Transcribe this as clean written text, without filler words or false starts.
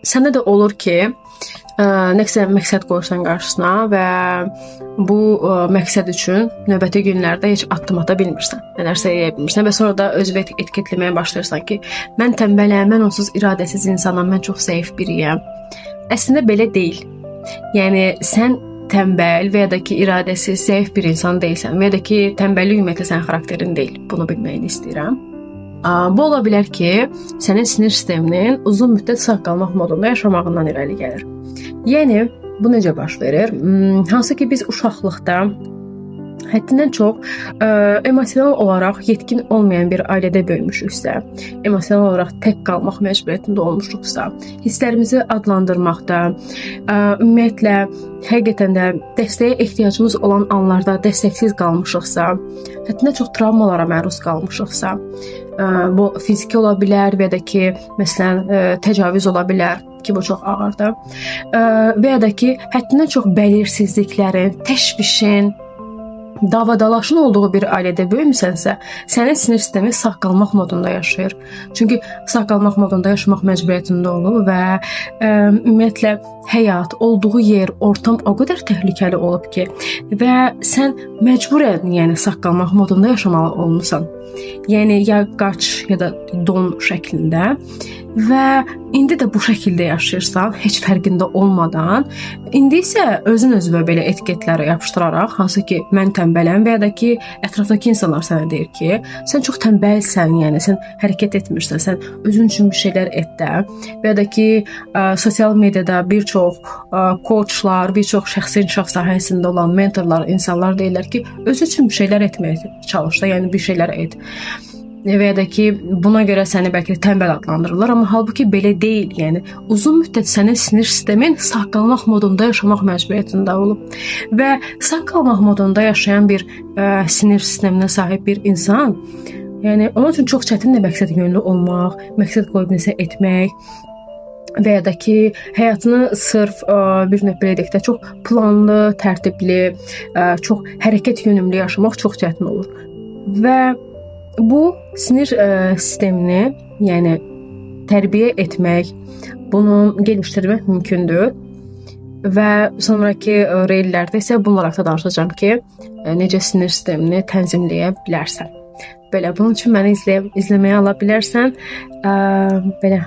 Səndə də olur ki, nəsə məqsəd qoyursan qarşısına və bu məqsəd üçün növbəti günlərdə heç addım ata bilmirsən, nələrsə eləyə bilmirsən və sonra da özünü etiketləməyə başlayırsan ki, mən tənbələm, mən onsuz iradəsiz insanam, mən çox zəif biriyəm. Əslində belə deyil. Yəni sən tənbəl və ya da ki, iradəsiz, zəif bir insan deyilsən və ya da ki, tənbəllik ümumiyyətlə sənin xarakterin deyil. Bunu bilməyini istəyirəm. Bu ola bilər ki, sənin sinir sisteminin uzun müddət sağ qalmaq modunda yaşamağından irəli gəlir. Yəni bu necə baş verir? Hansı ki biz uşaqlıqda həddindən çox emosional olaraq yetkin olmayan bir ailədə böyümüşüksə, emosional olaraq tək qalmaq məcburiyyətində olmuşuqsa, hisslərimizi adlandırmaqda, ümumiyyətlə həqiqətən də dəstəyə ehtiyacımız olan anlarda dəstəksiz qalmışıqsa, həddindən çox travmalara məruz qalmışıqsa, bu fiziki ola bilər və ya da ki, məsələn, təcavüz ola bilər ki, bu çox ağırdır. Və ya da ki, həddindən çox bəlirsizliklərin, təşvişin, davadalaşın olduğu bir ailədə böyümüsənsə, sənin sinir sistemi sağ qalmaq modunda yaşayır. Çünki sağ qalmaq modunda yaşamaq məcburiyyətində olur və ümumiyyətlə həyat, olduğu yer, ortam o qədər təhlükəli olub ki, və sən məcburən, yəni sağ qalmaq modunda yaşamalı olmusan. Yəni ya qaç, ya da don şəklində və indi də bu şəkildə yaşayırsan, heç fərqində olmadan. İndi isə özün özünə belə etiketləri yapışdıraraq, hansı ki, mən tənbələm və ya da ki, ətrafdakı insanlar sənə deyir ki, sən çox tənbəlsən, yəni sən hərəkət etmirsən, sən özün üçün bir şeylər et də və ya da ki, sosial mediada bir çox coachlar, bir çox şəxsi inkişaf sahəsində olan mentorlar, insanlar deyirlər ki, özü üçün bir şeylər etməyə çalış da, yəni bir şeylər et. Və ya da ki, buna görə səni bəlkə də tənbəl adlandırırlar, amma halbuki belə deyil. Yəni uzun müddət sənin sinir sistemin sağ qalmaq modunda yaşamaq məcburiyyətində olub və sağ qalmaq modunda yaşayan bir sinir sisteminə sahib bir insan, yəni onun üçün çox çətindir məqsəd yönlü olmaq, məqsəd qoyub nəsə etmək və ya da ki, həyatını sırf bir növ belə deyək də, çox planlı, tərtibli, çox hərəkət yönümlü yaşamaq çox çətin olur. Və bu sinir sistemini, yəni tərbiyə etmək, bunu gelişdirmək mümkündür. Və sonrakı reellərdə isə bunlar haqqında danışacağam ki, necə sinir sistemini tənzimləyə bilərsən. Belə, bunun üçün məni izləməyə ala bilərsən. Belə.